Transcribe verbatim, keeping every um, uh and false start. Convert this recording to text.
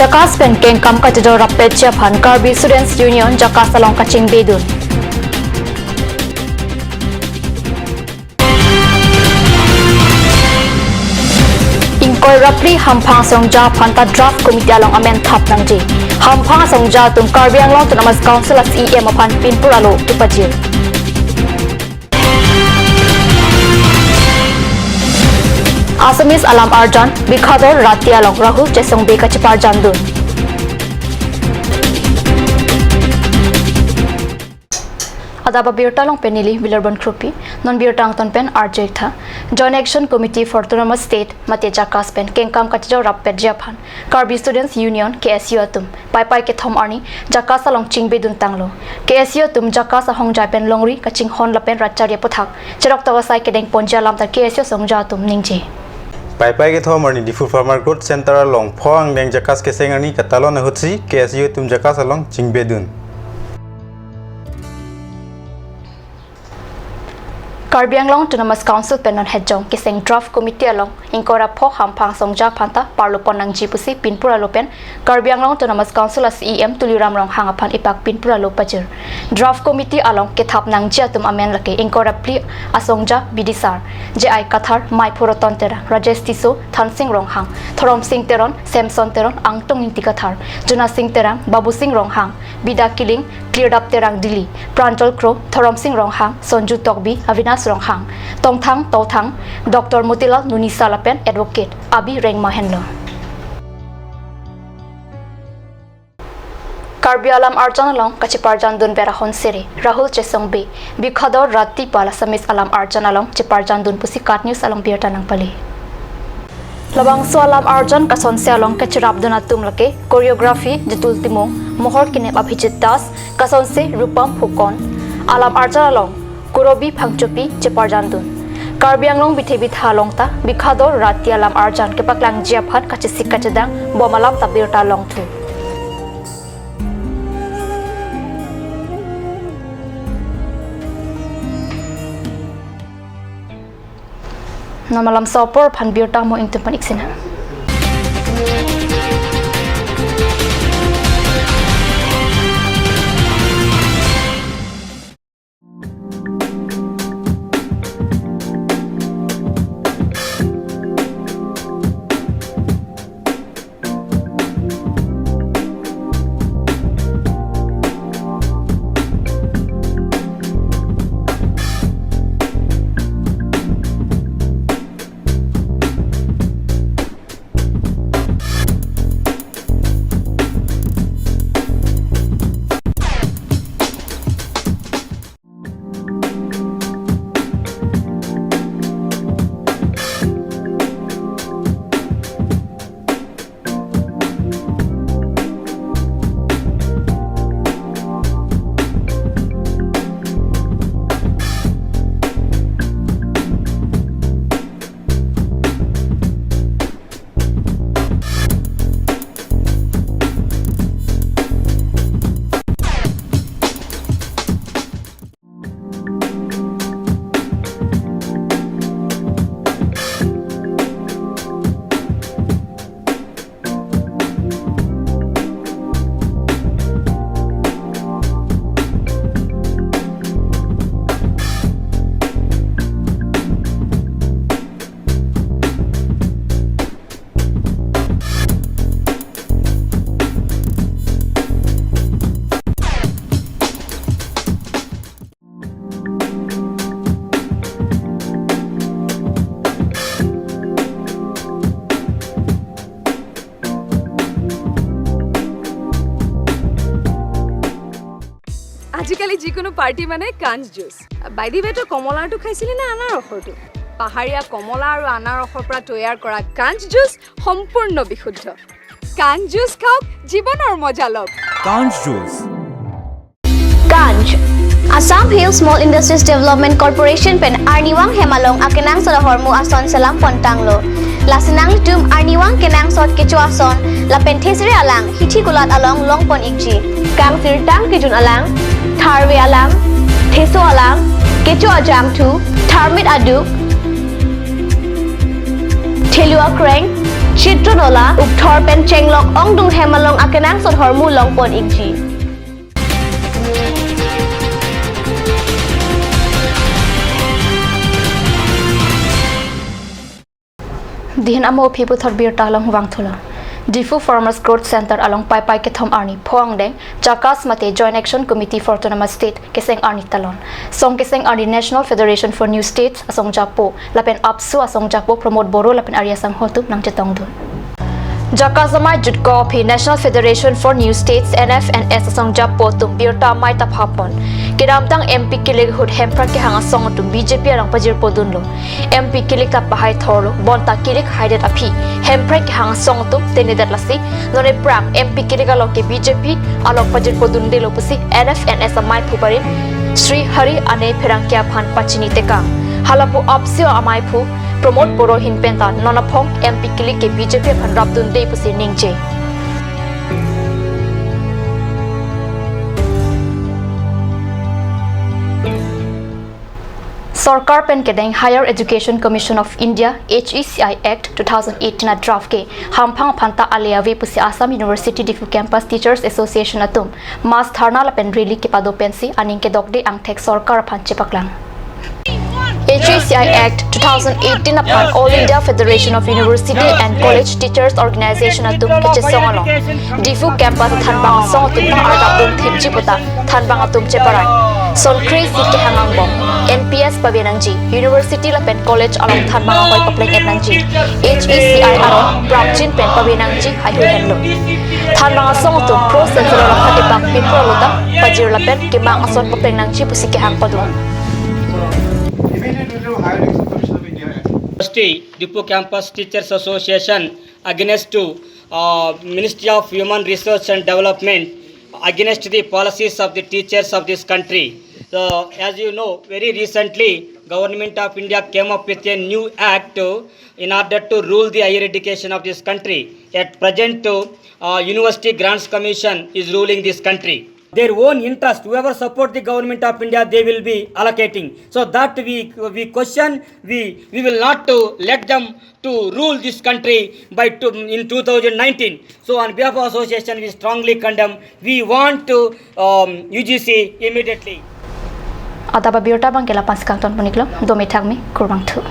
JACAS pen kengkam kachejor rappetji aphan Karbi Students Union JACAS along kachingbedun. Ingkoi ra phli hamphang asongja aphanta draft committee along amen thap nangji. Hamphang asongja atum Karbi Anglong Autonomous Council a CEM aphan pinpur alo kepajir. Assamese alam arjan, Bikador Rati along Rahul Chesongbe kacheparjandun. Adap abirta along pen neli Wilarbon Kropi, non birta angton pen arju-ik tha. Joint Action Committee for Autonomous State mate JACAS pen kengkam kachejor rappetji aphan Karbi Students Union, KSU atum Paipai kethom arni JACAS along chingbedun tanglo. KSU atum JACAS ahongjai pen longri kachinghon lapen rat charli aphuthak cheroktok asai kedengponji alam ta KSU asongja atum ningje. Paipai kethom arni Diphu Farmer Growth Center along pho angdeng JACAS keseng arni katalon ahutsi KSU atum JACAS along chingbedun. Karbi Anglong Autonomous Council pen non hejong keseng draft committee along ingkoi ra pho hamphang asongja aphanta parlopon nangji pusi pinpur alo pen Karbi Anglong Autonomous Council a CEM Tuliram Ronghang aphan ipak pinpur alo pajir. Draft committee along kethap nangji atum amen lake ingkoi ra phli asongja bidisar, J I Kathar, Maiphu Roton Terang, Rajesh Tisso, Thansing Ronghang, Thoromsing Teron, Samson Teron, Angtong Ingti Kathar, Jonasing Terang, Babusing Ronghang, Bida Killing, Klirdap Terang Dili, Pranjal Kro, Thoromsing Ronghang, Sonju Tokbi, Avinash Ronghang, Tongthang Tothang, Doctor Motilal Nunisa lapen Advocate Abi Rengma henlo. Karbi alam arjan along kacheparjandun ber ahon sere Rahul Chesongbe, Bikador Rati pu Assamese alam arjan along cheparjandun pusi KAT News along birta nangpale. Labangso alam arjan kasonse along kacherapdun atum lake choreography Jitul Timung, mohor kenep Abhijit Das, kasonse Rupam Phukon. Alam arjan along Kurobi Phangchopi cheparjandun. Karbi Anglong bithe bitha along ta Bikador Rati alam arjan kepaklangji aphan kachesik kachedang bom alam ta birta longthu. Non malam sopor aphan birta mo ingtun pon-ik sinang. আজিকালি যিকোনো পাৰ্টি মানে কাঞ্চ juice. By the ৱে, তই কমলাৰটো খাইছিলি নে আনাৰসৰটো? পাহাৰীয়া কমলা আৰু আনাৰসৰ পৰা তৈয়াৰ কৰা কাঞ্চ জুচ সম্পূৰ্ণ বিশুদ্ধ। কাঞ্চ জুচ খাওক, জীৱনৰ মজা লওক। কাঞ্চ juice. Kanj, Assam Hill Small Industries Development Corporation pen arnivang hem along akenangsot ahormu ason selam pon tanglo. Lasi nanglitum arnivang kenangsot kecho ason lapen thesere alang hithi kulat along long pon-ikji. Kangsirtang kejun alang, tharve alang, theso alang, kecho ajangthu, tharmit aduk, thelu akreng, Chitronola, Ukthor pen Chenglok ongdung hem along akenangsot ahormu longpon ikji. Dihin amo aphi puthot birta along vangthulo. Diphu Farmers Growth Center along Paipai kethom arni pho angdeng JACAS mate Joint Action Committee for Autonomous State keseng arni talon, song keseng arni National Federation for New States asongjapo lapen AAPSU asongjapo Pramod Boro lapen ari asangho atum nangchetongdun. JACAS amei jutkok aphi National Federation for New States, N F N S, asongjapo atum birta amei ta phapon. Kedamtang M P kilik ahut Hemprek kehang asong atum B J P along pajirpodunlo. M P kilik ta pahai thorlo, bonta kilik haidet aphi Hemprek kehang asong atum tengnedet lasi, non ephrang M P kilik along ke B J P along pajirpodundelo pusi N F N S ameiphu barim Sri Hari Ane pherangke aphan pachini tekang. Halapu AAPSU ameiphu Pramod Boro ahin penta non aphong M P kilik ke B J P aphan rapdunde pusi ningje. Sorkar pen kedeng Higher Education Commission of India, H E C I Act two thousand eighteen a draft ke hamphang aphanta ale ave pusi Assam University Diphu Campus Teachers Association atum mass dharna lapen rally kepado pensi aning kedokde angthek sorkar aphan chepaklang. H E C I Act two thousand eighteen aphan All India Federation of University and College Teachers Organization atum kechesong along Diphu campus thanbang asong atum ta ardak dun thipji puta thanbang atum cheparai. Sonkre isi kehang angbong N P S pave nangji, university lapen college along thanbang ahoi papleng et nangji, H E C I aron prapjin pen pave nangji haihui henlo. Thanbang asong atum Pro Chancellor aphan ibak pipro alutang pajir lapen kemang ason papleng nangji pusi kehang padu. University, Diphu Campus Teachers Association against to uh, Ministry of Human Resource and Development, against the policies of the teachers of this country. So, as you know, very recently, Government of India came up with a new act to, in order to rule the higher education of this country. At present, to, uh, University Grants Commission is ruling this country. Their own interest, whoever support the Government of India, they will be allocating. So that we, we question, we, we will not to let them to rule this country by two, in two thousand nineteen. So on behalf of association, we strongly condemn. We want to, um, U G C immediately. Adap abirta abang ke lapu-an si kangton pon iklo, dome thakme, kurvangthu.